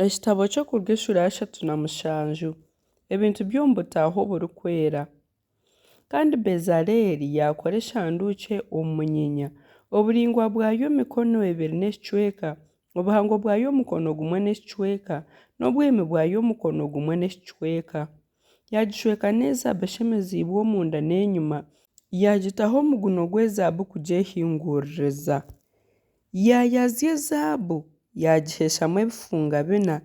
Ekitabo ky'okuruga eshuura ya 37 Ebintu by'omu butaaho oburikwera. Kandi Bezaleeli yaakora eshanduukye omu munyinya, oburaingwa bwayo mikono ebiri n'ekicweka, obuhango bwayo mukono gumwe n'ekicweka, n'obwemi bwayo mukono gumwe n'ekicweka. Yaagishweka n'ezaabu eshemeziibwe omunda n'enyima, yaagitaho omuguno gw'ezaabu kugyehinguririza. Yaayazya ezaabu, yaagiheeshamu ebifunga bina,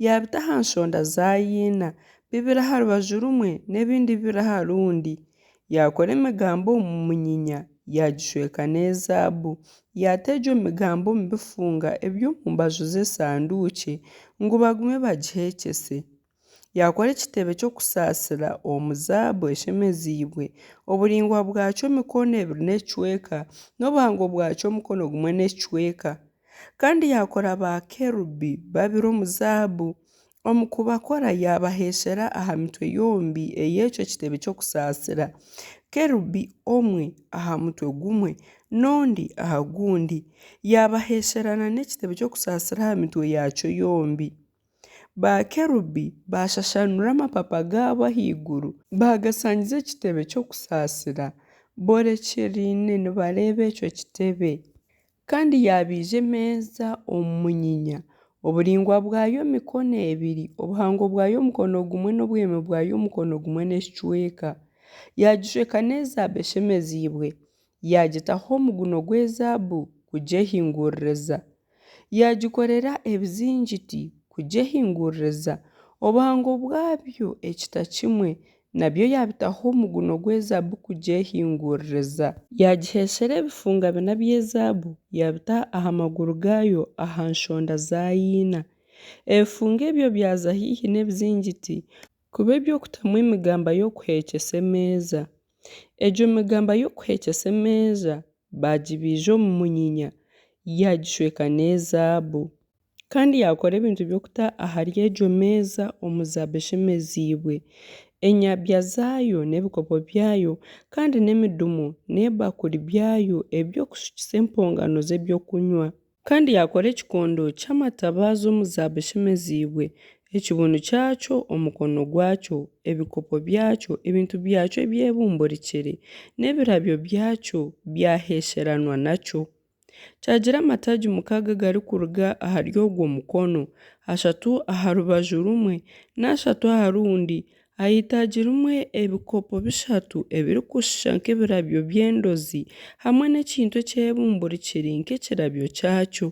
yaabita aha nshonda zaayo ina, bibiri aha rubaju rumwe n'ebindi bibiri aha rundi. Yaakora emigamba omu munyinya, yaagishweka n'ezaabu, yaata egyo migamba omu bifunga eby'omu mbaju z'esanduukye, ngu bagume bagiheekyese. Yaakora ekitebe ky'okusaasira omu zaabu eshemeziibwe, oburaingwa bwakyo mikono ebiri n'ekicweka, n'obuhango bwakyo mukono gumwe n'ekicweka. Kandi yaakora baakerubi babiri omu zaabu, omu kubakora yaabaheeshera aha mitwe yombi ey'ekyo kitebe ky'okusaasira, kerubi omwe aha mutwe gumwe, n'ondi aha gundi, yaabaheesherana n'ekitebe ky'okusaasira aha mitwe yaakyo yombi. Baakerubi baashashaanura amapapa gaabo ahaiguru, baagasangiza ekitebe ky'okusaasira, boorekyeraine nibareeba ekyo kitebe. Kandi yaabaija emeeza omu munyinya, oburaingwa bwayo mikono ebiri, obuhango bwayo mukono gumwe n'obwemi bwayo mukono gumwe n'ekicweka. Yaagishweka n'ezaabu eshemeziibwe, yaagitaho omuguno gw'ezaabu kugyehinguririza. Yaagikorera ebizingiti kugyehinguririza, obuhango bwabyo ekita kimwe, nabyo yaabitaho omuguno gw'ezaabu kugyehinguririza. Yaagiheeshera ebifunga bina by'ezaabu, yaabita aha maguru gaayo aha nshonda zaayo ina. Ebifunga ebyo byaza haihi n'ebizingiti kuba eby'okutamu emigamba y'okuheekyesa emeeza. Egyo migamba y'okuheekyesa emeeza baagibaija omu munyinya, yaagishweka n'ezaabu. Kandi yaakora ebintu by'okuta ahari egyo meeza omu zaabu eshemeziibwe, enyabya zaayo n'ebikopo byayo, kandi n'emidumu n'ebakuri byayo eby'okushukisa empongano z'ebyokunywa. Kandi yaakora ekikondo ky'amatabaaza omu zaabu eshemeziibwe, ekibunu kyakyo, omukono gwakyo, ebikopo byakyo, ebintu byakyo ebyebumburikire, n'ebirabyo byakyo, byaheesheranwa nakyo. Kyagira amataagi mukaaga agarikuruga ahari ogwo mukono, ashatu aha rubaju rumwe, n'ashatu aha rundi, aha itaagi rimwe ebikopo bishatu ebirikushusha nk'ebirabyo by'endozi hamwe n'ekintu ekyebumburikire nk'ekirabyo kyakyo.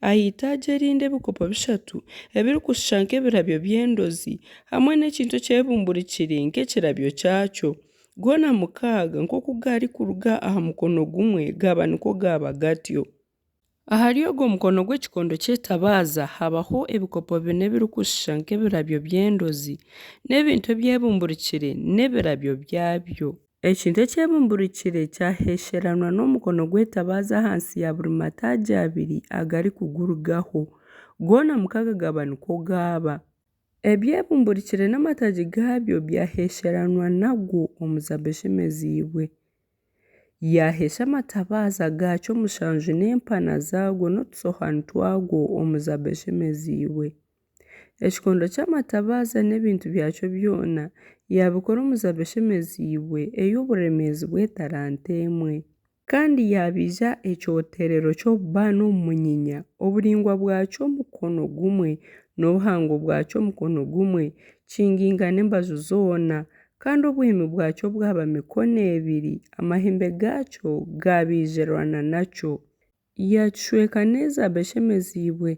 Aha itaagi erindi ebikopo bishatu ebirikushusha nk'ebirabyo by'endozi hamwe n'ekintu ekyebumburikire nk'ekirabyo kyakyo. Goona mukaaga nk'oku garikuruga aha mukono gumwe gaba nikwo gaba gatyo. Ahari ogwo mukono gw'ekikondo ky'etabaaza habaho ebikopo bina ebirikushusha nk'ebirabyo by'endozi, n'ebintu ebyebumburikire n'ebirabyo byabyo. Ekintu ekyebumburikire kyaheesheranwa n'omukono gw'etabaaza ahansi ya buri mataagi abiri agarikugurugaho. Goona mukaaga gaba nikwo gaba. Ebyebumburikire n'amataagi gaabyo byaheesheranwa nagwo omu zaabu eshemeziibwe. Yaaheesha amatabaaza gaakyo mushanju n'empana zaago n'otusohaani twabyo omu zaabu eshemeziibwe. Ekikondo ky'amatabaaza n'ebintu byakyo byona yaabikora omu zaabu eshemeziibwe ey'oburemeezi bw'etalanta emwe. Kandi yaabaija ekyoterero ky'obubaani omu munyinya, oburaingwa bwakyo mukono gumwe, n'obuhango bwakyo mukono gumwe, kingaingana embaju zoona, kandi obwemi bwakyo bwaba mikono ebiri, amahembe gaakyo gaabaijerana nakyo. Yaakishweka n'ezaabu eshemeziibwe,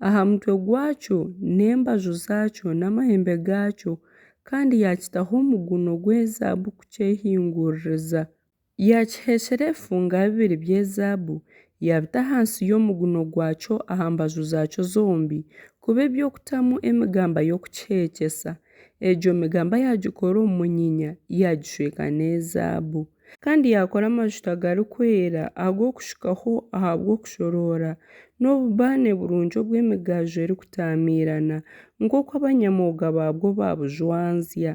aha mutwe gwakyo n'embaju zaakyo n'amahembe gaakyo, kandi yaakitaho omuguno gw'ezaabu kukyehinguririza. Yaakiheeshera ebifunga bibiri by'ezaabu, yaabita ahansi y'omuguno gwakyo aha mbaju zaakyo zombi, kuba eby'okutamu emigamba y'okukiheekyesa. Egyo migamba yaagikora omu munyinya, yaagishweka n'ezaabu. Kandi yaakora amajuta garikwera ag'okushukaho ahabw'okushoroora, n'obubaane burungi obw'emigaju erikutaamiirana, nk'oku abanyamwoga baabwo babujwanzya.